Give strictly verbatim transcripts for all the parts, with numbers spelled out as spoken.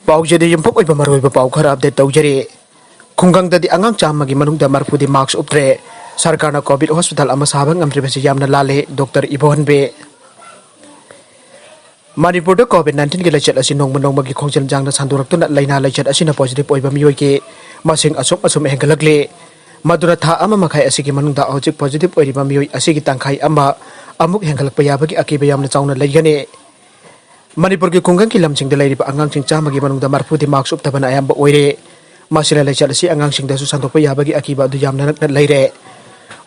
ꯄꯥꯎꯖꯦꯗ ꯌꯨꯝꯐꯝ ꯑꯣꯏꯕ ꯃꯔꯨꯑꯣꯏꯕ ꯄꯥꯎ ꯈꯔ ꯑꯞꯗꯦꯠ ꯇꯧꯖꯔꯤ꯫ ꯈꯨꯡꯒꯪꯗꯗꯤ ꯑꯉꯥꯡ ꯆꯥꯝꯃꯒꯤ ꯃꯅꯨꯡꯗ ꯃꯔꯤꯐꯨꯗꯤ ꯃꯥꯛꯁ ꯎꯞꯇ꯭ꯔꯦ꯫ ꯁꯔꯀꯥꯔꯅ ꯀꯣꯚꯤꯗ ꯍꯣꯁꯄꯤꯇꯥꯜ ꯑꯃ ꯁꯥꯕ ꯉꯝꯗ꯭ꯔꯤꯕꯁꯤ ꯌꯥꯝꯅ ꯂꯥꯜꯂꯤ, ꯗꯣꯛꯇꯔ ꯏꯕꯣꯍꯟꯕꯤ꯫ ꯃꯅꯤꯄꯨꯔꯗ ꯀꯣꯚꯤꯗ ꯅꯥꯏꯟꯇꯤꯟꯒꯤ ꯂꯩꯆꯠ ꯑꯁꯤ ꯅꯣꯡꯃ ꯅꯣꯡꯃꯒꯤ ꯈꯣꯡꯖꯦꯜ ꯌꯥꯡꯅ ꯁꯟꯗꯣꯔꯛꯇꯨꯅ ꯂꯥꯏꯅꯥ ꯂꯩꯆꯠ ꯑꯁꯤꯅ ꯄꯣꯖꯤꯇꯤꯚ ꯑꯣꯏꯕ ꯃꯤꯑꯣꯏꯒꯤ ꯃꯁꯤꯡ ꯑꯁꯨꯝ ꯑꯁꯨꯝ ꯍꯦꯟꯒꯠꯂꯛꯂꯤ꯫ ꯃꯗꯨꯅ ꯊꯥ ꯑꯃ ꯃꯈꯥꯏ ꯑꯁꯤꯒꯤ ꯃꯅꯨꯡꯗ ꯍꯧꯖꯤꯛ ꯄꯣꯖꯤꯇꯤꯚ ꯑꯣꯏꯔꯤꯕ ꯃꯤꯑꯣꯏ ꯑꯁꯤꯒꯤ ꯇꯪꯈꯥꯏ ꯑꯃ ꯑꯃꯨꯛ ꯍꯦꯟꯒꯠꯂꯛꯄ ꯌꯥꯕꯒꯤ ꯑꯀꯤꯕ ꯌꯥꯝꯅ ꯆꯥꯎꯅ ꯂꯩꯒꯅꯤ꯫ ꯃꯅꯤꯄꯨꯔꯒꯤ ꯈꯨꯡꯒꯪꯒꯤ ꯂꯝꯁꯤꯡꯗ ꯂꯩꯔꯤꯕ ꯑꯉꯥꯡꯁꯤꯡ ꯆꯥꯝꯃꯒꯤ ꯃꯅꯨꯡꯗ ꯃꯔꯤꯐꯨꯗꯤ ꯃꯥꯛꯁ ꯎꯞꯇꯕꯅ ꯑꯌꯥꯝꯕ ꯑꯣꯏꯔꯦ꯫ ꯃꯁꯤꯅ ꯂꯩꯆꯠ ꯑꯁꯤ ꯑꯉꯥꯡꯁꯤꯡꯗꯁꯨ ꯁꯟꯗꯣꯛꯄ ꯌꯥꯕꯒꯤ ꯑꯀꯤꯕ ꯑꯗꯨ ꯌꯥꯝꯅ ꯅꯛꯅ ꯂꯩꯔꯦ꯫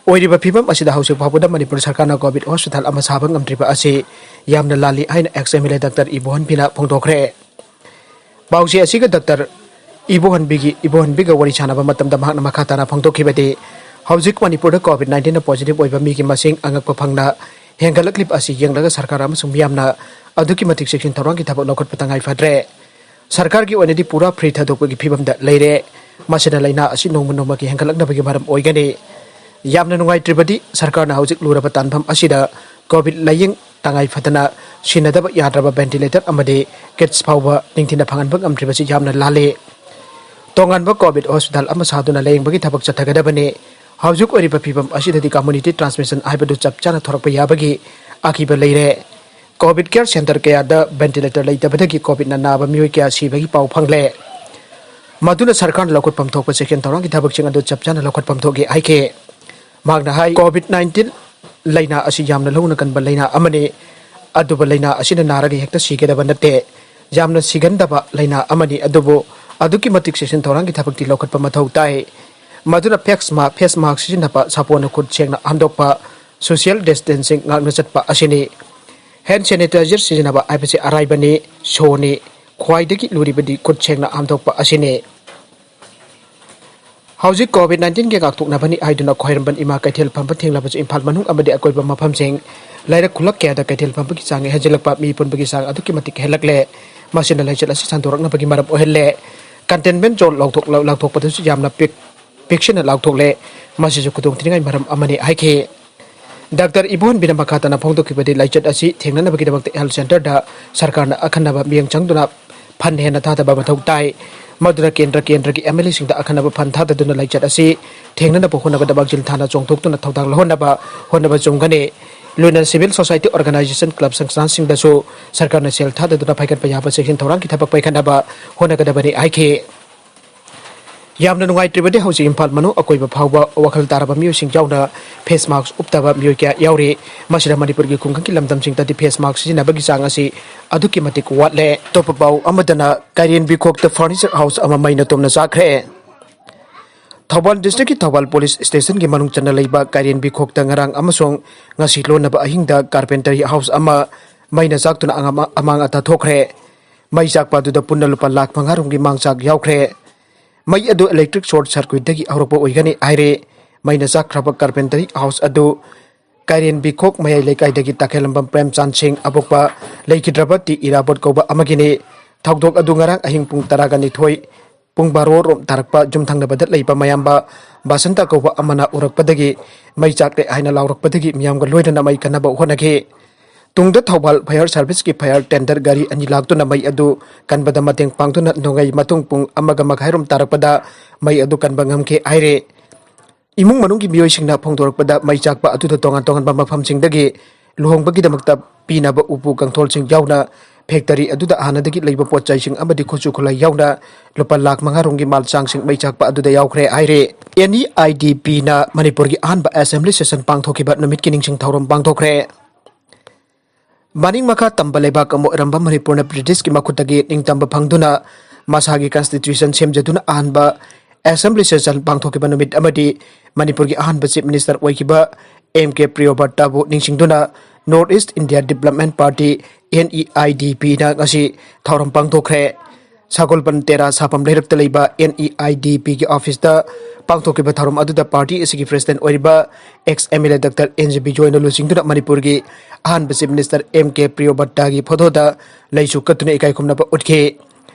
ꯑꯣꯏꯔꯤꯕ ꯐꯤꯕꯝ ꯑꯁꯤꯗ ꯍꯧꯖꯤꯛ ꯐꯥꯎꯕꯗ ꯃꯅꯤꯄꯨꯔ ꯁꯔꯀꯥꯔꯅ ꯀꯣꯚꯤꯗ ꯍꯣꯁꯄꯤꯇꯥꯜ ꯑꯃ ꯁꯥꯕ ꯉꯝꯗ꯭ꯔꯤꯕ ꯑꯁꯤ ꯌꯥꯝꯅ ꯂꯥꯜꯂꯤ ꯍꯥꯏꯅ ex M L A doctor ꯏꯕꯣꯍꯟꯕꯤꯅ ꯐꯣꯡꯗꯣꯛꯈ꯭ꯔꯦ꯫ ꯄꯥꯎꯆꯦ ꯑꯁꯤꯒ ꯗꯥꯛꯇꯔ ꯏꯕꯣꯍꯟꯕꯤꯒꯤ, ꯏꯕꯣꯍꯟꯕꯤꯒ ꯋꯥꯔꯤ ꯁꯥꯟꯅꯕ ꯃꯇꯝꯗ ꯃꯍꯥꯛꯅ ꯃꯈꯥ ꯇꯥꯅ ꯐꯣꯡꯗꯣꯛꯈꯤꯕꯗꯤ, ꯍꯧꯖꯤꯛ ꯃꯅꯤꯄꯨꯔꯗ ꯀꯣꯚꯤꯗ ꯅꯥꯏꯟꯇꯤꯟꯅ ꯄꯣꯖꯤꯇꯤꯚ ꯑꯣꯏꯕ ꯃꯤꯒꯤ ꯃꯁꯤꯡ ꯑꯉꯛꯄ ꯐꯪꯅ ꯍꯦꯟꯒꯠꯂꯛꯂꯤꯕ ꯑꯁꯤ ꯌꯦꯡꯂꯒ ꯁꯔꯀꯥꯔ ꯑꯃꯁꯨꯡ ꯃꯤꯌꯥꯝꯅ ꯑꯗꯨꯛꯀꯤ ꯃꯇꯤꯛ ꯆꯦꯛꯁꯤꯟ ꯊꯧꯔꯥꯡꯒꯤ ꯊꯕꯛ ꯂꯧꯈꯠꯄ ꯇꯉꯥꯏ ꯐꯗ꯭ꯔꯦ꯫ ꯁꯔꯀꯥꯔꯒꯤ ꯑꯣꯏꯅꯗꯤ ꯄꯨꯔꯥ ꯐ꯭ꯔꯤ ꯊꯥꯗꯣꯛꯄꯒꯤ ꯐꯤꯕꯝꯗ ꯂꯩꯔꯦ꯫ ꯃꯁꯤꯅ ꯂꯥꯏꯅꯥ ꯑꯁꯤ ꯅꯣꯡꯃ ꯅꯣꯡꯃꯒꯤ ꯍꯦꯟꯒꯠꯂꯛꯅꯕꯒꯤ ꯃꯔꯝ ꯑꯣꯏꯒꯅꯤ꯫ ꯌꯥꯝꯅ ꯅꯨꯡꯉꯥꯏꯇ꯭ꯔꯤꯕꯗꯤ, ꯁꯔꯀꯥꯔꯅ ꯍꯧꯖꯤꯛ ꯂꯨꯔꯕ ꯇꯥꯟꯐꯝ ꯑꯁꯤꯗ ꯀꯣꯚꯤꯗ ꯂꯥꯏꯌꯦꯡ ꯇꯉꯥꯏ ꯐꯗꯅ ꯁꯤꯟꯅꯗꯕ ꯌꯥꯗ꯭ꯔꯕ ꯚꯦꯟꯇꯤꯂꯦꯇꯔ ꯑꯃꯗꯤ ꯀꯤꯠꯁ ꯐꯥꯎꯕ ꯅꯤꯡꯊꯤꯅ ꯐꯪꯍꯟꯕ ꯉꯝꯗ꯭ꯔꯤꯕꯁꯤ ꯌꯥꯝꯅ ꯂꯥꯜꯂꯤ꯫ ꯇꯣꯉꯥꯟꯕ ꯀꯣꯚꯤꯗ ꯍꯣꯁꯄꯤꯇꯥꯜ ꯑꯃ ꯁꯥꯗꯨꯅ ꯂꯥꯌꯦꯡꯕꯒꯤ ꯊꯕꯛ ꯆꯠꯊꯒꯗꯕꯅꯤ꯫ ꯍꯧꯖꯤꯛ ꯑꯣꯏꯔꯤꯕ ꯐꯤꯕꯝ ꯑꯁꯤꯗꯗꯤ ꯀꯝꯃ꯭ꯌꯨꯅꯤꯇꯤ ꯇ꯭ꯔꯥꯟꯁꯃꯤꯁꯟ ꯍꯥꯏꯕꯗꯨ ꯆꯞ ꯆꯥꯅ ꯊꯣꯔꯛꯄ ꯌꯥꯕꯒꯤ ꯑꯀꯤꯕ ꯂꯩꯔꯦ꯫ ꯀꯣꯚꯤꯗ ꯀꯦꯌꯔ ꯁꯦꯟꯇꯔ ꯀꯌꯥꯗ ꯚꯦꯟꯇꯤꯂꯦꯇꯔ ꯂꯩꯇꯕꯗꯒꯤ ꯀꯣꯚꯤꯗꯅ ꯅꯥꯕ ꯃꯤꯑꯣꯏ ꯀꯌꯥ ꯁꯤꯕꯒꯤ ꯄꯥꯎ ꯐꯪꯂꯦ꯫ ꯃꯗꯨꯅ ꯁꯔꯀꯥꯔꯅ ꯂꯧꯈꯠꯐꯝ ꯊꯣꯛꯄ ꯆꯦꯛꯁꯤꯟ ꯊꯧꯔꯥꯡꯒꯤ ꯊꯕꯛꯁꯤꯡ ꯑꯗꯨ ꯆꯞ ꯆꯥꯅ ꯂꯧꯈꯠꯐꯝ ꯊꯣꯛꯏ ꯍꯥꯏꯈꯤ꯫ ꯃꯍꯥꯛꯅ ꯍꯥꯏ, ꯀꯣꯚꯤꯗ ꯅꯥꯏꯟꯇꯤꯟ ꯂꯥꯏꯅꯥ ꯑꯁꯤ ꯌꯥꯝꯅ ꯂꯧꯅ ꯀꯟꯕ ꯂꯥꯏꯅꯥ ꯑꯃꯅꯤ꯫ ꯑꯗꯨꯕꯨ ꯂꯥꯏꯅꯥ ꯑꯁꯤꯅ ꯅꯥꯔꯒ ꯍꯦꯛꯇ ꯁꯤꯒꯗꯕ ꯅꯠꯇꯦ꯫ ꯌꯥꯝꯅ ꯁꯤꯒꯟꯗꯕ ꯂꯥꯏꯅꯥ ꯑꯃꯅꯤ, ꯑꯗꯨꯕꯨ ꯑꯗꯨꯛꯀꯤ ꯃꯇꯤꯛ ꯆꯦꯛꯁꯤꯟ ꯊꯧꯔꯥꯡꯒꯤ ꯊꯕꯛꯇꯤ ꯂꯧꯈꯠꯄ ꯃꯊꯧ ꯇꯥꯏ꯫ ꯃꯗꯨꯅ ꯐꯦꯁ ꯃꯥ-, ꯐꯦꯁ ꯃꯥꯁꯛ ꯁꯤꯖꯤꯟꯅꯕ, ꯁꯥꯄꯣꯟꯅ ꯈꯨꯠ ꯁꯦꯡꯅ ꯍꯥꯝꯗꯣꯛꯄ, ꯁꯣꯁꯤꯌꯦꯜ ꯗꯤꯁꯇꯦꯟꯁꯤꯡ ꯉꯥꯛꯅ ꯆꯠꯄ ꯑꯁꯤꯅꯤ꯫ ꯍꯦꯟ ꯁꯦꯅꯤꯇꯥꯏꯖꯔ ꯁꯤꯖꯤꯟꯅꯕ ꯍꯥꯏꯕꯁꯤ ꯑꯔꯥꯏꯕꯅꯤ, ꯁꯣꯅꯤ꯫ ꯈ꯭ꯋꯥꯏꯗꯒꯤ ꯂꯨꯔꯤꯕꯗꯤ ꯈꯨꯠ ꯁꯦꯡꯅ ꯍꯥꯝꯗꯣꯛꯄ ꯑꯁꯤꯅꯤ꯫ ꯍꯧꯖꯤꯛ ꯀꯣꯚꯤꯗ ꯅꯥꯏꯟꯇꯤꯟꯒꯤ ꯉꯥꯛꯊꯣꯛꯅꯕꯅꯤ ꯍꯥꯏꯗꯨꯅ ꯈ꯭ꯋꯥꯏꯔꯝꯕꯟ ꯏꯃꯥ ꯀꯩꯊꯦꯜ ꯐꯝꯕ ꯊꯦꯡꯂꯕꯁꯨ ꯏꯝꯐꯥꯜ ꯃꯅꯨꯡ ꯑꯃꯗꯤ ꯑꯀꯣꯏꯕ ꯃꯐꯝꯁꯤꯡ, ꯂꯩꯔꯛ ꯈꯨꯜꯂꯛ ꯀꯌꯥꯗ ꯀꯩꯊꯦꯜ ꯐꯝꯕꯒꯤ ꯆꯥꯡ ꯍꯦꯟꯖꯤꯜꯂꯛꯄ, ꯃꯤ ꯄꯨꯟꯕꯒꯤ ꯆꯥꯡ ꯑꯗꯨꯛꯀꯤ ꯃꯇꯤꯛ ꯍꯦꯜꯂꯛꯂꯦ꯫ ꯃꯁꯤꯅ ꯂꯩꯆꯠ ꯑꯁꯤ ꯁꯟꯗꯣꯔꯛꯅꯕꯒꯤ ꯃꯔꯝ ꯑꯣꯏꯍꯜꯂꯦ꯫ ꯀꯟꯇꯦꯟꯃꯦꯟ ꯖꯣꯟ ꯂꯥꯎꯊꯣꯛ-, ꯂꯥꯎꯊꯣꯛꯄꯗꯁꯨ ꯌꯥꯝꯅ ꯄꯤꯛ-, ꯄꯤꯛꯁꯤꯟꯅ ꯂꯥꯎꯊꯣꯛꯂꯦ꯫ ꯃꯁꯤꯁꯨ ꯈꯨꯗꯣꯡꯊꯤꯅꯤꯡꯉꯥꯏ ꯃꯔꯝ ꯑꯃꯅꯤ ꯍꯥꯏꯈꯤ꯫ ꯗꯥꯛꯇꯔ ꯏꯕꯣꯍꯟꯕꯤꯅ ꯃꯈꯥ ꯇꯥꯅ ꯐꯣꯡꯗꯣꯛꯈꯤꯕꯗꯤ, ꯂꯥꯏꯆꯠ ꯑꯁꯤ ꯊꯦꯡꯅꯅꯕꯒꯤꯗꯃꯛꯇ ꯍꯦꯜꯊ ꯁꯦꯟꯇꯔꯗ ꯁꯔꯀꯥꯔꯅ ꯑꯈꯟꯅꯕ ꯃꯤꯠꯌꯦꯡ ꯆꯪꯗꯨꯅ ꯐꯟ ꯍꯦꯟꯅ ꯊꯥꯗꯕ ꯃꯊꯧ ꯇꯥꯏ꯫ ꯃꯗꯨꯅ ꯀꯦꯟꯗ꯭ꯔ ꯀꯦꯟꯗ꯭ꯔꯒꯤ ꯑꯦꯝ ꯑꯦꯜ ꯑꯦꯁꯤꯡꯗ ꯑꯈꯟꯅꯕ ꯐꯟ ꯊꯥꯗꯗꯨꯅ ꯂꯥꯏꯆꯠ ꯑꯁꯤ ꯊꯦꯡꯅꯅꯕ ꯍꯣꯠꯅꯕꯗ ꯃꯥꯡꯖꯤꯜ ꯊꯥꯅ ꯆꯣꯡꯊꯣꯛꯇꯨꯅ ꯊꯧꯗꯥꯡ ꯂꯧꯍꯟꯅꯕ ꯍꯣꯠꯅꯕ ꯆꯨꯝꯒꯅꯤ꯫ ꯂꯣꯏꯅꯅ civil society organisation club ꯁꯪꯁꯊꯥꯟꯁꯤꯡꯗꯁꯨ ꯁꯔꯀꯥꯔꯅ ꯁꯦꯜ ꯊꯥꯗꯗꯨꯅ ꯄꯥꯏꯈꯠꯄ ꯌꯥꯕ ꯆꯦꯛꯁꯤꯟ ꯊꯧꯔꯥꯡꯒꯤ ꯊꯕꯛ ꯄꯥꯏꯈꯠꯅꯕ ꯍꯣꯠꯅꯒꯗꯕꯅꯤ ꯍꯥꯏꯈꯤ꯫ ꯌꯥꯝꯅ ꯅꯨꯡꯉꯥꯏꯇ꯭ꯔꯤꯕꯗꯤ ꯍꯧꯖꯤꯛ ꯏꯝꯐꯥꯜ ꯃꯅꯨꯡ ꯑꯀꯣꯏꯕ ꯐꯥꯎꯕ ꯋꯥꯈꯜ ꯇꯥꯔꯕ ꯃꯤꯑꯣꯏꯁꯤꯡ ꯌꯥꯎꯅ face mask ꯎꯞꯇꯕ ꯃꯤꯑꯣꯏ ꯀꯌꯥ ꯌꯥꯎꯔꯤ꯫ ꯃꯁꯤꯗ ꯃꯅꯤꯄꯨꯔꯒꯤ ꯈꯨꯡꯒꯪꯒꯤ ꯂꯝꯗꯝꯁꯤꯡꯗꯗꯤ face mask ꯁꯤꯖꯤꯟꯅꯕꯒꯤ ꯆꯥꯡ ꯑꯁꯤ ꯑꯗꯨꯛꯀꯤ ꯃꯇꯤꯛ ꯋꯥꯠꯂꯦ꯫ ꯑꯇꯣꯞꯄ ꯄꯥꯎ ꯑꯃꯗꯅ ꯀꯥꯏꯔꯦꯟꯕꯤꯈꯣꯛꯇ furniture house ꯑꯃ ꯃꯩꯅ ꯇꯨꯝꯅ ꯆꯥꯛꯈ꯭ꯔꯦ꯫ ꯊꯧꯕꯥꯜ districtꯀꯤ ꯊꯧꯕꯥꯜ police stationꯒꯤ ꯃꯅꯨꯡ ꯆꯟꯅ ꯂꯩꯕ ꯀꯥꯏꯔꯦꯟꯕꯤꯈꯣꯛꯇ ꯉꯔꯥꯡ ꯑꯃꯁꯨꯡ ꯉꯁꯤ ꯂꯣꯟꯅꯕ ꯑꯍꯤꯡꯗ carpentry house ꯑꯃ ꯃꯩꯅ ꯆꯥꯛꯇꯨꯅ ꯑꯉꯥꯡ ꯑꯃ ꯑꯃꯥꯡ ꯑꯇꯥ ꯊꯣꯛꯈ꯭ꯔꯦ꯫ ꯃꯩ ꯆꯥꯛꯄ ꯑꯗꯨꯗ ꯄꯨꯟꯅ ꯂꯨꯄꯥ ꯂꯥꯈ ꯃꯉꯥ ꯔꯣꯝꯒꯤ ꯃꯥꯡ ꯆꯥꯛ ꯌꯥꯎꯈ꯭ꯔꯦ꯫ ꯃꯩ ꯑꯗꯨ electric short circuitꯗꯒꯤ ꯍꯧꯔꯛꯄ ꯑꯣꯏꯒꯅꯤ ꯍꯥꯏꯔꯦ꯫ ꯃꯩꯅ ꯆꯥꯛꯈ꯭ꯔꯕ carpentry house ꯑꯗꯨ ꯀꯥꯏꯔꯦꯟꯕꯤꯈꯣꯛ ꯃꯌꯥꯏ ꯂꯩꯀꯥꯏꯗꯒꯤ ꯇꯈꯦꯜꯂꯝꯕꯝ ꯄ꯭ꯔꯦꯝꯆꯥꯟ ꯁꯤꯡ ꯑꯕꯣꯛꯄ ꯂꯩꯈꯤꯗ꯭ꯔꯕ ꯇꯤ ꯏꯔꯥꯕꯣꯠ ꯀꯧꯕ ꯑꯃꯒꯤꯅꯤ꯫ ꯊꯧꯗꯣꯛ ꯑꯗꯨ ꯉꯔꯥꯡ ꯑꯍꯤꯡ ꯄꯨꯡ ꯇꯔꯥꯒ ꯅꯤꯊꯣꯏ, ꯄꯨꯡ ꯕꯥꯔꯣ ꯔꯣꯝ ꯇꯥꯔꯛꯄ ꯌꯨꯝꯊꯪꯅꯕꯗ ꯂꯩꯕ ꯃꯌꯥꯝꯕ ꯕꯁꯟꯇ ꯀꯧꯕ ꯑꯃꯅ ꯎꯔꯛꯄꯗꯒꯤ ꯃꯩ ꯆꯥꯛꯂꯦ ꯍꯥꯏꯅ ꯂꯥꯎꯔꯛꯄꯗꯒꯤ ꯃꯤꯌꯥꯝꯒ ꯂꯣꯏꯅꯅ ꯃꯩ ꯀꯟꯅꯕ ꯍꯣꯠꯅꯈꯤ꯫ ꯇꯨꯡꯗ ꯊꯧꯕꯥꯜ fire serviceꯀꯤ fire tender ꯒꯥꯔꯤ ꯑꯅꯤ ꯂꯥꯛꯇꯨꯅ ꯃꯩ ꯑꯗꯨ ꯀꯟꯕꯗ ꯃꯇꯦꯡ ꯄꯥꯡꯗꯨꯅ ꯅꯣꯡꯉꯩ ꯃꯇꯨꯡ ꯄꯨꯡ ꯑꯃꯒ ꯃꯈꯥꯏ ꯔꯣꯝ ꯇꯥꯔꯛꯄꯗ ꯃꯩ ꯑꯗꯨ ꯀꯟꯕ ꯉꯝꯈꯤ ꯍꯥꯏꯔꯦ꯫ ꯏꯃꯨꯡ ꯃꯅꯨꯡꯒꯤ ꯃꯤꯑꯣꯏꯁꯤꯡꯅ ꯐꯣꯡꯗꯣꯔꯛꯄꯗ ꯃꯩ ꯆꯥꯛꯄ ꯑꯗꯨꯗ ꯇꯣꯉꯥꯟ ꯇꯣꯉꯥꯟꯕ ꯃꯐꯝꯁꯤꯡꯗꯒꯤ ꯂꯨꯍꯣꯡꯕꯒꯤꯗꯃꯛꯇ ꯄꯤꯅꯕ ꯎꯄꯨ ꯀꯥꯡꯊꯣꯜꯁꯤꯡ ꯌꯥꯎꯅ factory ꯑꯗꯨꯗ ꯍꯥꯟꯅꯗꯒꯤ ꯂꯩꯕ ꯄꯣꯠ ꯆꯩꯁꯤꯡ ꯑꯃꯗꯤ ꯈꯨꯠꯁꯨ ꯈꯨꯠꯂꯥꯏ ꯌꯥꯎꯅ ꯂꯨꯄꯥ ꯂꯥꯈ ꯃꯉꯥ ꯔꯣꯝꯒꯤ ꯃꯥꯜ ꯆꯥꯡꯁꯤꯡ ꯃꯩ ꯆꯥꯛꯄ ꯑꯗꯨꯗ ꯌꯥꯎꯈ꯭ꯔꯦ ꯍꯥꯏꯔꯦ꯫ NEIDPꯅ ꯃꯅꯤꯄꯨꯔꯒꯤ ꯑꯍꯥꯟꯕ assembly session ꯄꯥꯡꯊꯣꯛꯈꯤꯕ ꯅꯨꯃꯤꯠꯀꯤ ꯅꯤꯡꯁꯤꯡ ꯊꯧꯔꯝ ꯄꯥꯡꯊꯣꯛꯈ꯭ꯔꯦ꯫ ꯃꯅꯤꯡ ꯃꯈꯥ ꯇꯝꯕ ꯂꯩꯕꯥꯛ ꯑꯃ ꯑꯣꯏꯔꯝꯕ ꯃꯅꯤꯄꯨꯔꯅ Britishꯀꯤ ꯃꯈꯨꯠꯇꯒꯤ ꯅꯤꯡꯇꯝꯕ ꯐꯪꯗꯨꯅ ꯃꯁꯥꯒꯤ constitution ꯁꯦꯝꯖꯗꯨꯅ ꯑꯍꯥꯟꯕ assembly session ꯄꯥꯡꯊꯣꯛꯈꯤꯕ ꯅꯨꯃꯤꯠ ꯑꯃꯗꯤ ꯃꯅꯤꯄꯨꯔꯒꯤ ꯑꯍꯥꯟꯕ Chief Minister ꯑꯣꯏꯈꯤꯕ M K ꯄ꯭ꯔꯤꯌꯣꯕ꯭ꯔꯇꯕꯨ ꯅꯤꯡꯁꯤꯡꯗꯨꯅ North East India Development Party, NEIDPꯅ ꯉꯁꯤ ꯊꯧꯔꯝ ꯄꯥꯡꯊꯣꯛꯈ꯭ꯔꯦ꯫ ꯁꯒꯣꯜꯕꯟ ꯇꯦꯔꯥ ꯁꯥꯐꯝ ꯂꯩꯔꯛꯇ ꯂꯩꯕ NEIDPꯒꯤ officeꯇ ꯄꯥꯡꯊꯣꯛꯈꯤꯕ ꯊꯧꯔꯝ ꯑꯗꯨꯗ party ꯑꯁꯤꯒꯤ president ꯑꯣꯏꯔꯤꯕ ex MLA Doctor N G ꯕꯤꯖꯣꯏꯅ ꯂꯨꯆꯤꯡꯗꯨꯅ ꯃꯅꯤꯄꯨꯔꯒꯤ ꯑꯍꯥꯟꯕ Chief Minister M K ꯄ꯭ꯔꯤꯌꯣꯕ꯭ꯔꯇꯒꯤ photoꯗ ꯂꯩꯁꯨ ꯀꯠꯇꯨꯅ ꯏꯀꯥꯏ ꯈꯨꯝꯅꯕ ꯎꯠꯈꯤ꯫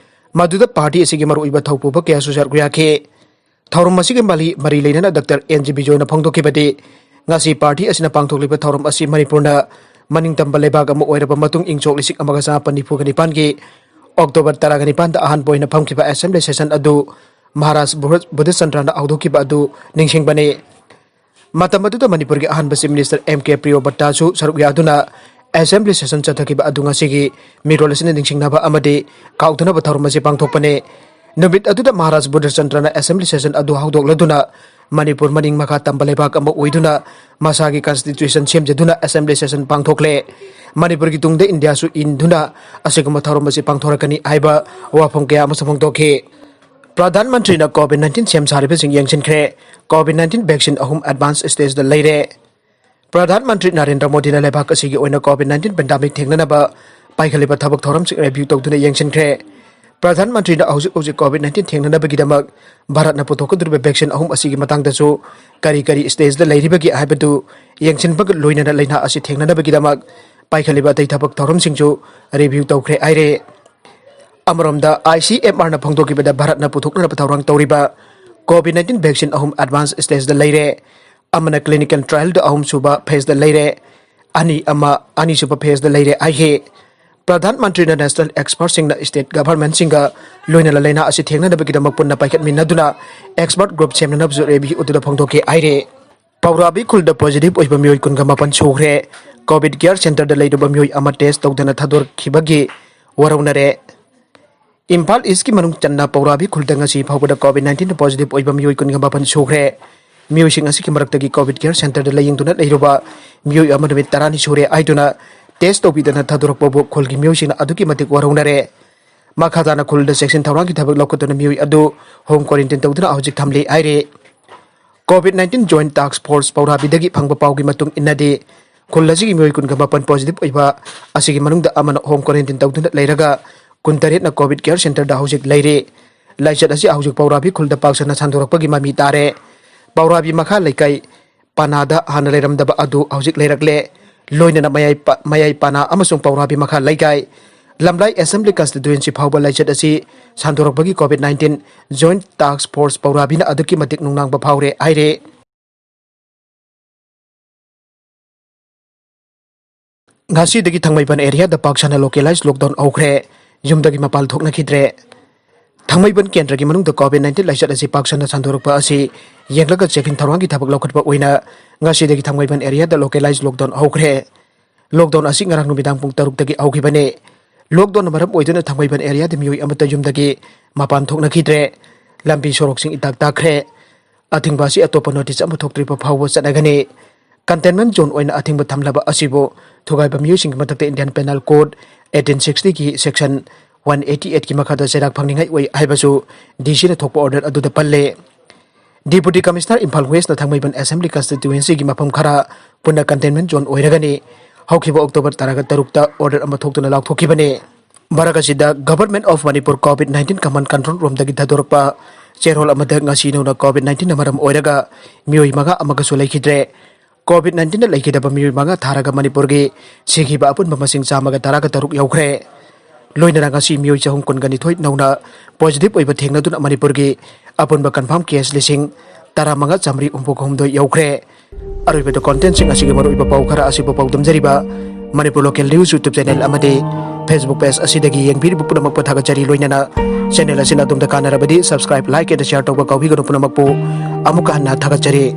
ꯃꯗꯨꯗ party ꯑꯁꯤꯒꯤ ꯃꯔꯨꯑꯣꯏꯕ ꯊꯧꯄꯨꯕ ꯀꯌꯥꯁꯨ ꯁꯔꯨꯛ ꯌꯥꯈꯤ꯫ ꯊꯧꯔꯝ ꯑꯁꯤꯒꯤ ꯃꯔꯤ, ꯃꯔꯤ ꯂꯩꯅꯅ Doctor N G ꯕꯤꯖꯣꯏꯅ ꯐꯣꯡꯗꯣꯛꯈꯤꯕꯗꯤ, ꯉꯁꯤ party ꯑꯁꯤꯅ ꯄꯥꯡꯊꯣꯛꯂꯤꯕ ꯊꯧꯔꯝ ꯑꯁꯤ ꯃꯅꯤꯄꯨꯔꯅ ꯃꯅꯤꯡꯇꯝꯕ ꯂꯩꯕꯥꯛ ꯑꯃ ꯑꯣꯏꯔꯕ ꯃꯇꯨꯡ ꯏꯪ ꯁꯣꯛ ꯂꯤꯁꯤꯡ ꯑꯃꯒ ꯆꯥꯃꯥꯄꯟ ꯅꯤꯐꯨꯒ ꯅꯤꯄꯥꯟꯒꯤ ꯑꯣꯛꯇꯣꯕꯔ ꯇꯔꯥꯒ ꯅꯤꯄꯥꯟꯗ ꯑꯍꯥꯟꯕ ꯑꯣꯏꯅ ꯐꯝꯈꯤꯕ ꯑꯦꯁꯦꯝꯕ꯭ꯂꯤ ꯁꯦꯁꯟ ꯑꯗꯨ ꯃꯍꯥꯔꯥꯖ ꯕꯨꯙ-, ꯕꯨꯙꯆꯟꯗ꯭ꯔꯅ ꯍꯧꯗꯣꯛꯈꯤꯕ ꯑꯗꯨ ꯅꯤꯡꯁꯤꯡꯕꯅꯤ꯫ ꯃꯇꯝ ꯑꯗꯨꯗ ꯃꯅꯤꯄꯨꯔꯒꯤ ꯑꯍꯥꯟꯕ ꯆꯤꯐ ꯃꯤꯅꯤꯁꯇꯔ ꯑꯦꯝ ꯀꯦ ꯄ꯭ꯔꯤꯌꯣꯕꯇꯥꯁꯨ ꯁꯔꯨꯛ ꯌꯥꯗꯨꯅ ꯑꯦꯁꯦꯝꯕ꯭ꯂꯤ ꯁꯦꯁꯟ ꯆꯠꯊꯈꯤꯕ ꯑꯗꯨ ꯉꯁꯤꯒꯤ ꯃꯤꯔꯣꯜ ꯑꯁꯤꯅ ꯅꯤꯡꯁꯤꯡꯅꯕ ꯑꯃꯗꯤ ꯀꯥꯎꯗꯅꯕ ꯊꯧꯔꯝ ꯑꯁꯤ ꯄꯥꯡꯊꯣꯛꯄꯅꯤ꯫ ꯅꯨꯃꯤꯠ ꯑꯗꯨꯗ ꯃꯍꯥꯔꯥꯖ ꯕꯨꯙꯆꯟꯗ꯭ꯔꯅ ꯑꯦꯁꯦꯝꯕ꯭ꯂꯤ ꯁꯦꯁꯟ ꯑꯗꯨ ꯍꯧꯗꯣꯛꯂꯗꯨꯅ ꯃꯅꯤꯄꯨꯔ ꯃꯅꯤꯡ ꯃꯈꯥ ꯇꯝꯕ ꯂꯩꯕꯥꯛ ꯑꯃ ꯑꯣꯏꯗꯨꯅ ꯃꯁꯥꯒꯤ ꯀꯟꯁꯇꯤꯇ꯭ꯌꯨꯁꯟ ꯁꯦꯝꯖꯗꯨꯅ ꯑꯦꯁꯦꯝꯕ꯭ꯂꯤ ꯁꯦꯁꯟ ꯄꯥꯡꯊꯣꯛꯂꯦ꯫ ꯃꯅꯤꯄꯨꯔꯒꯤ ꯇꯨꯡꯗ ꯏꯟꯗꯤꯌꯥꯁꯨ ꯏꯟꯗꯨꯅ ꯑꯁꯤꯒꯨꯝꯕ ꯊꯧꯔꯝ ꯑꯁꯤ ꯄꯥꯡꯊꯣꯔꯛꯀꯅꯤ ꯍꯥꯏꯕ ꯋꯥꯐꯝ ꯀꯌꯥ ꯑꯃꯁꯨ ꯐꯣꯡꯗꯣꯛꯈꯤ꯫ ꯄ꯭ꯔꯙꯥꯟ ꯃꯟꯇ꯭ꯔꯤꯅ ꯀꯣꯚꯤꯗ ꯅꯥꯏꯟꯇꯤꯟ ꯁꯦꯝ ꯁꯥꯔꯤꯕꯁꯤꯡ ꯌꯦꯡꯁꯤꯟꯈ꯭ꯔꯦ꯫ ꯀꯣꯚꯤꯗ ꯅꯥꯏꯟꯇꯤꯟ ꯚꯦꯛꯁꯤꯟ ꯑꯍꯨꯝ ꯑꯦꯗꯚꯥꯟꯁ ꯁ꯭ꯇꯦꯖꯇ ꯂꯩꯔꯦ꯫ ꯄ꯭ꯔꯙꯥꯟ ꯃꯟꯇ꯭ꯔꯤ ꯅꯔꯦꯟꯗ꯭ꯔ ꯃꯣꯗꯤꯅ ꯂꯩꯕꯥꯛ ꯑꯁꯤꯒꯤ ꯑꯣꯏꯅ ꯀꯣꯚꯤꯗ ꯅꯥꯏꯟꯇꯤꯟ ꯄꯦꯟꯗꯥꯃꯤꯛ ꯊꯦꯡꯅꯅꯕ ꯄꯥꯏꯈꯠꯂꯤꯕ ꯊꯕꯛ ꯊꯧꯔꯝꯁꯤꯡ ꯔꯤꯚ꯭ꯌꯨ ꯇꯧꯗꯨꯅ ꯌꯦꯡꯁꯤꯟꯈ꯭ꯔꯦ꯫ ꯄ꯭ꯔꯙꯥꯟ ꯃꯟꯇ꯭ꯔꯤꯅ ꯍꯧꯖꯤꯛ ꯍꯧꯖꯤꯛ ꯀꯣꯚꯤꯗ ꯅꯥꯏꯟꯇꯤꯟ ꯊꯦꯡꯅꯅꯕꯒꯤꯗꯃꯛ ꯚꯥꯔꯠꯅ ꯄꯨꯊꯣꯛꯀꯗꯧꯔꯤꯕ ꯚꯦꯛꯁꯤꯟ ꯑꯍꯨꯝ ꯑꯁꯤꯒꯤ ꯃꯇꯥꯡꯗꯁꯨ ꯀꯔꯤ ꯀꯔꯤ ꯁ꯭ꯇꯦꯖꯇ ꯂꯩꯔꯤꯕꯒꯦ ꯍꯥꯏꯕꯗꯨ ꯌꯦꯡꯁꯤꯟꯕꯒ ꯂꯣꯏꯅꯅ ꯂꯩꯅꯥ ꯑꯁꯤ ꯊꯦꯡꯅꯅꯕꯒꯤꯗꯃꯛ ꯄꯥꯏꯈꯠꯂꯤꯕ ꯑꯇꯩ ꯊꯕꯛ ꯊꯧꯔꯝꯁꯤꯡꯁꯨ ꯔꯤꯚ꯭ꯌꯨ ꯇꯧꯈ꯭ꯔꯦ ꯍꯥꯏꯔꯦ꯫ ꯑꯃꯔꯣꯝꯗ, ꯑꯥꯏ ꯁꯤ ꯑꯦꯝ ꯑꯥꯔꯅ ꯐꯣꯡꯗꯣꯛꯈꯤꯕꯗ ꯚꯥꯔꯠꯅ ꯄꯨꯊꯣꯛꯅꯅꯕ ꯊꯧꯔꯥꯡ ꯇꯧꯔꯤꯕ ꯀꯣꯚꯤꯗ ꯅꯥꯏꯟꯇꯤꯟ ꯚꯦꯛꯁꯤꯟ ꯑꯍꯨꯝ ꯑꯦꯗꯚꯥꯟꯁ ꯁ꯭ꯇꯦꯖꯇ ꯂꯩꯔꯦ꯫ ꯑꯃꯅ ꯀ꯭ꯂꯤꯅꯤꯀꯦꯜ ꯇ꯭ꯔꯥꯌꯦꯜꯗ ꯑꯍꯨꯝꯁꯨꯕ ꯐꯦꯖꯇ ꯂꯩꯔꯦ꯫ ꯑꯅꯤ ꯑꯃ ꯑꯅꯤꯁꯨꯕ ꯐꯦꯖꯇ ꯂꯩꯔꯦ ꯍꯥꯏꯈꯤ꯫ ꯄ꯭ꯔꯙꯥꯟ ꯃꯟꯇ꯭ꯔꯤꯅ ꯅꯦꯁꯅꯦꯜ ꯑꯦꯛꯁꯄꯔꯠꯁꯤꯡꯅ ꯁ꯭ꯇꯦꯠ ꯒꯚꯔꯟꯃꯦꯟꯠꯁꯤꯡꯒ ꯂꯣꯏꯅꯅ ꯂꯩꯅꯥ ꯑꯁꯤ ꯊꯦꯡꯅꯅꯕꯒꯤꯗꯃꯛ ꯄꯨꯟꯅ ꯄꯥꯏꯈꯠꯃꯤꯟꯅꯗꯨꯅ ꯑꯦꯛꯁꯄꯔꯠ ꯒ꯭ꯔꯨꯞ ꯁꯦꯝꯅꯅꯕꯁꯨ ꯔꯤꯚ꯭ꯌꯨ ꯑꯗꯨꯗ ꯐꯣꯡꯗꯣꯛꯈꯤ ꯍꯥꯏꯔꯤ꯫ ꯄꯧꯔꯥꯕꯤ ꯈꯨꯜꯗ ꯄꯣꯖꯤꯇꯤꯚ ꯑꯣꯏꯕ ꯃꯤꯑꯣꯏ ꯀꯨꯟꯒ ꯃꯥꯄꯟ ꯁꯨꯈ꯭ꯔꯦ꯫ ꯀꯣꯚꯤꯗ ꯀꯤꯌꯔ ꯁꯦꯟꯇꯔꯗ ꯂꯩꯔꯨꯕ ꯃꯤꯑꯣꯏ ꯑꯃ ꯇꯦꯁ ꯇꯧꯗꯅ ꯊꯥꯗꯣꯔꯛꯈꯤꯕꯒꯤ ꯋꯥꯔꯧꯅꯔꯦ꯫ ꯏꯝꯐꯥꯜ ꯏꯁꯀꯤ ꯃꯅꯨꯡ ꯆꯟꯅ ꯄꯧꯔꯥꯕꯤ ꯈꯨꯜꯗ ꯉꯁꯤ ꯐꯥꯎꯕꯗ ꯀꯣꯚꯤꯗ ꯅꯥꯏꯟꯇꯤꯟꯗ ꯄꯣꯖꯤꯇꯤꯚ ꯑꯣꯏꯕ ꯃꯤꯑꯣꯏ ꯀꯨꯟꯒ ꯃꯥꯄꯟ ꯁꯨꯈ꯭ꯔꯦ꯫ ꯃꯤꯑꯣꯏꯁꯤꯡ ꯑꯁꯤꯒꯤ ꯃꯔꯛꯇꯒꯤ ꯀꯣꯚꯤꯗ ꯀꯤꯌꯔ ꯁꯦꯟꯇꯔꯗ ꯂꯥꯌꯦꯡꯗꯨꯅ ꯂꯩꯔꯨꯕ ꯃꯤꯑꯣꯏ ꯑꯃ ꯅꯨꯃꯤꯠ ꯇꯔꯥꯅꯤ ꯁꯨꯔꯦ ꯍꯥꯏꯗꯨꯅ ꯇꯦꯁ ꯇꯧꯕꯤꯗꯅ ꯊꯥꯗꯣꯔꯛꯄꯕꯨ ꯈꯨꯜꯒꯤ ꯃꯤꯑꯣꯏꯁꯤꯡꯅ ꯑꯗꯨꯛꯀꯤ ꯃꯇꯤꯛ ꯋꯥꯔꯧꯅꯔꯦ꯫ ꯃꯈꯥ ꯇꯥꯅ ꯈꯨꯜꯗ ꯆꯦꯛꯁꯤꯟ ꯊꯧꯔꯥꯡꯒꯤ ꯊꯕꯛ ꯂꯧꯈꯠꯇꯨꯅ ꯃꯤꯑꯣꯏ ꯑꯗꯨ ꯍꯣꯝ ꯀ꯭ꯋꯥꯔꯦꯟꯇꯤꯟ ꯇꯧꯗꯨꯅ ꯍꯧꯖꯤꯛ ꯊꯝꯂꯤ ꯍꯥꯏꯔꯤ꯫ ꯀꯣꯚꯤꯗ ꯅꯥꯏꯟꯇꯤꯟ ꯖꯣꯏꯟꯠ ꯇꯥꯛꯁ ꯐꯣꯔꯁ ꯄꯧꯔꯥꯕꯤꯗꯒꯤ ꯐꯪꯕ ꯄꯥꯎꯒꯤ ꯃꯇꯨꯡ ꯏꯟꯅꯗꯤ, ꯈꯨꯜ ꯑꯁꯤꯒꯤ ꯃꯤꯑꯣꯏ ꯀꯨꯟꯒ ꯃꯥꯄꯟ ꯄꯣꯖꯤꯇꯤꯚ ꯑꯣꯏꯕ ꯑꯁꯤꯒꯤ ꯃꯅꯨꯡꯗ ꯑꯃꯅ ꯍꯣꯝ ꯀ꯭ꯋꯥꯔꯦꯟꯇꯤꯟ ꯇꯧꯗꯨꯅ ꯂꯩꯔꯒ ꯀꯨꯟꯇꯔꯦꯠꯅ ꯀꯣꯚꯤꯗ ꯀꯤꯌꯔ ꯁꯦꯟꯇꯔꯗ ꯍꯧꯖꯤꯛ ꯂꯩꯔꯤ꯫ ꯂꯥꯏꯆꯠ ꯑꯁꯤ ꯍꯧꯖꯤꯛ ꯄꯧꯔꯥꯕꯤ ꯈꯨꯜꯗ ꯄꯥꯛ ꯁꯟꯅ ꯁꯟꯗꯣꯔꯛꯄꯒꯤ ꯃꯃꯤ ꯇꯥꯔꯦ꯫ ꯄꯧꯔꯥꯕꯤ ꯃꯈꯥ ꯂꯩꯀꯥꯏ ꯄꯅꯥꯗ ꯍꯥꯟꯅ ꯂꯩꯔꯝꯗꯕ ꯑꯗꯨ ꯍꯧꯖꯤꯛ ꯂꯩꯔꯛꯂꯦ꯫ ꯂꯣꯏꯅꯅ ꯃꯌꯥꯏ ꯄ-, ꯃꯌꯥꯏ ꯄꯅꯥ ꯑꯃꯁꯨꯡ ꯄꯧꯔꯥꯕꯤ ꯃꯈꯥ ꯂꯩꯀꯥꯏ, ꯂꯝꯂꯥꯏ ꯑꯦꯁꯦꯝꯕ꯭ꯂꯤ ꯀꯟꯁꯇꯤꯇ꯭ꯋꯦꯟꯁꯤ ꯐꯥꯎꯕ ꯂꯥꯏꯆꯠ ꯑꯁꯤ ꯁꯟꯗꯣꯔꯛꯄꯒꯤ ꯀꯣꯚꯤꯗ ꯅꯥꯏꯟꯇꯤꯟ ꯖꯣꯏꯟꯠ ꯇꯥꯛꯁ ꯐꯣꯔꯁ ꯄꯧꯔꯥꯕꯤꯅ ꯑꯗꯨꯛꯀꯤ ꯃꯇꯤꯛ ꯅꯨꯡꯅꯥꯡꯕ ꯐꯥꯎꯔꯦ ꯍꯥꯏꯔꯦ꯫ ꯉꯁꯤꯗꯒꯤ ꯊꯥꯡꯃꯩꯕꯟ ꯑꯦꯔꯤꯌꯥꯗ ꯄꯥꯛ ꯁꯟꯅ ꯂꯣꯀꯦꯂꯥꯏꯖ ꯂꯣꯛꯗꯥꯎꯟ ꯍꯧꯈ꯭ꯔꯦ꯫ ꯌꯨꯝꯗꯒꯤ ꯃꯄꯥꯟ ꯊꯣꯛꯅꯈꯤꯗ꯭ꯔꯦ꯫ ꯊꯥꯡꯃꯩꯕꯟ ꯀꯦꯟꯗ꯭ꯔꯒꯤ ꯃꯅꯨꯡꯗ COVID nineteen ꯂꯥꯏꯆꯠ ꯑꯁꯤ ꯄꯥꯛ ꯁꯟꯅ ꯁꯟꯗꯣꯔꯛꯄ ꯑꯁꯤ ꯌꯦꯡꯂꯒ ꯆꯦꯛꯁꯤꯟ ꯊꯧꯔꯥꯡꯒꯤ ꯊꯕꯛ ꯂꯧꯈꯠꯄ ꯑꯣꯏꯅ ꯉꯁꯤꯗꯒꯤ ꯊꯥꯡꯃꯩꯕꯟ area ꯗ localized lockdown ꯍꯧꯈ꯭ꯔꯦ꯫ Lockdown ꯑꯁꯤ ꯉꯔꯥꯡ ꯅꯨꯃꯤꯗꯥꯡ ꯄꯨꯡ ꯇꯔꯨꯛꯇꯒꯤ ꯍꯧꯈꯤꯕꯅꯤ꯫ Lockdown ꯅ ꯃꯔꯝ ꯑꯣꯏꯗꯨꯅ ꯊꯥꯡꯃꯩꯕꯟ area ꯗ ꯃꯤꯑꯣꯏ ꯑꯃꯠꯇ ꯌꯨꯝꯗꯒꯤ ꯃꯄꯥꯟ ꯊꯣꯛꯅꯈꯤꯗ꯭ꯔꯦ꯫ ꯂꯝꯕꯤ ꯁꯣꯔꯣꯛꯁꯤꯡ ꯏꯇꯥꯛ ꯇꯥꯛꯈ꯭ꯔꯦ꯫ ꯑꯊꯤꯡꯕ ꯑꯁꯤ ꯑꯇꯣꯞꯄ notice ꯑꯃ ꯊꯣꯛꯇ꯭ꯔꯤꯕ ꯐꯥꯎꯕ ꯆꯠꯅꯒꯅꯤ꯫ Containment zone ꯑꯣꯏꯅ ꯑꯊꯤꯡꯕ ꯊꯝꯂꯕ ꯑꯁꯤꯕꯨ ꯊꯨꯒꯥꯏꯕ ꯃꯤꯑꯣꯏꯁꯤꯡꯒꯤ ꯃꯊꯛꯇ Indian Penal Code eighteen sixty ꯒꯤ section one eighty eight ꯀꯤ ꯃꯈꯥꯗ ꯆꯩꯔꯥꯛ ꯐꯪꯅꯤꯡꯉꯥꯏ ꯑꯣꯏ ꯍꯥꯏꯕꯁꯨ D C ꯅ ꯊꯣꯛꯄ order ꯑꯗꯨꯗ ꯄꯜꯂꯦ꯫ Deputy Commissioner ꯏꯝꯐꯥꯜ West ꯅ ꯊꯥꯡꯃꯩꯕꯟ Assembly Constituency ꯒꯤ ꯃꯐꯝ ꯈꯔ ꯄꯨꯟꯅ containment zone ꯑꯣꯏꯔꯒꯅꯤ꯫ ꯍꯧꯈꯤꯕ October ꯇꯔꯥꯒ ꯇꯔꯨꯛꯇ order ꯑꯃ ꯊꯣꯛꯇꯨꯅ ꯂꯥꯎꯊꯣꯛꯈꯤꯕꯅꯤ꯫ ꯃꯔꯛ ꯑꯁꯤꯗ, Government of Manipur COVID nineteen Command Control Room ꯗꯒꯤ ꯊꯥꯗꯣꯔꯛꯄ ꯆꯦꯔꯣꯜ ꯑꯃꯗ ꯉꯁꯤ ꯅꯧꯅ COVID nineteen ꯅ ꯃꯔꯝ ꯑꯣꯏꯔꯒ ꯃꯤꯑꯣꯏ ꯃꯉꯥ ꯑꯃꯒꯁꯨ ꯂꯩꯈꯤꯗ꯭ꯔꯦ꯫ COVID nineteen ꯅ ꯂꯩꯈꯤꯗꯕ ꯃꯤꯑꯣꯏ ꯃꯉꯥ ꯊꯥꯔꯒ ꯃꯅꯤꯄꯨꯔꯒꯤ ꯁꯤꯈꯤꯕ ꯑꯄꯨꯟꯕ ꯃꯁꯤꯡ ꯆꯥꯝꯃꯒ ꯇꯔꯥꯒ ꯇꯔꯨꯛ ꯌꯧꯈ꯭ꯔꯦ꯫ ꯂꯣꯏꯅꯅ ꯉꯁꯤ ꯃꯤꯑꯣꯏ ꯆꯍꯨꯝ ꯀꯨꯟꯒ ꯅꯤꯊꯣꯏ ꯅꯧꯅ positive ꯑꯣꯏꯕ ꯊꯦꯡꯅꯗꯨꯅ ꯃꯅꯤꯄꯨꯔꯒꯤ ꯑꯄꯨꯟꯕ confirm case ꯂꯤꯁꯤꯡ ꯇꯔꯥꯃꯉꯥ ꯆꯥꯃꯔꯤ ꯍꯨꯝꯐꯨ ꯍꯨꯝꯗꯣꯏ ꯌꯧꯈ꯭ꯔꯦ꯫ ꯑꯔꯣꯏꯕꯗ content ꯁꯤꯡ ꯑꯁꯤꯒꯤ ꯃꯔꯨꯑꯣꯏꯕ ꯄꯥꯎ ꯈꯔ ꯑꯁꯤꯕꯨ ꯄꯥꯎꯗꯝꯖꯔꯤꯕ Manipur Local News YouTube channel ꯑꯃꯗꯤ Facebook page ꯑꯁꯤꯗꯒꯤ ꯌꯦꯡꯕꯤꯔꯤꯕ ꯄꯨꯝꯅꯃꯛꯄꯨ ꯊꯥꯒꯠꯆꯔꯤ꯫ ꯂꯣꯏꯅꯅ channel ꯑꯁꯤꯅ ꯑꯗꯣꯝꯗ ꯀꯥꯟꯅꯔꯕꯗꯤ subscribe, like and share ꯇꯧꯕ ꯀꯥꯎꯕꯤꯒꯅꯨ꯫ ꯄꯨꯝꯅꯃꯛꯄꯨ ꯑꯃꯨꯛꯀ ꯍꯟꯅ ꯊꯥꯒꯠꯆꯔꯤ꯫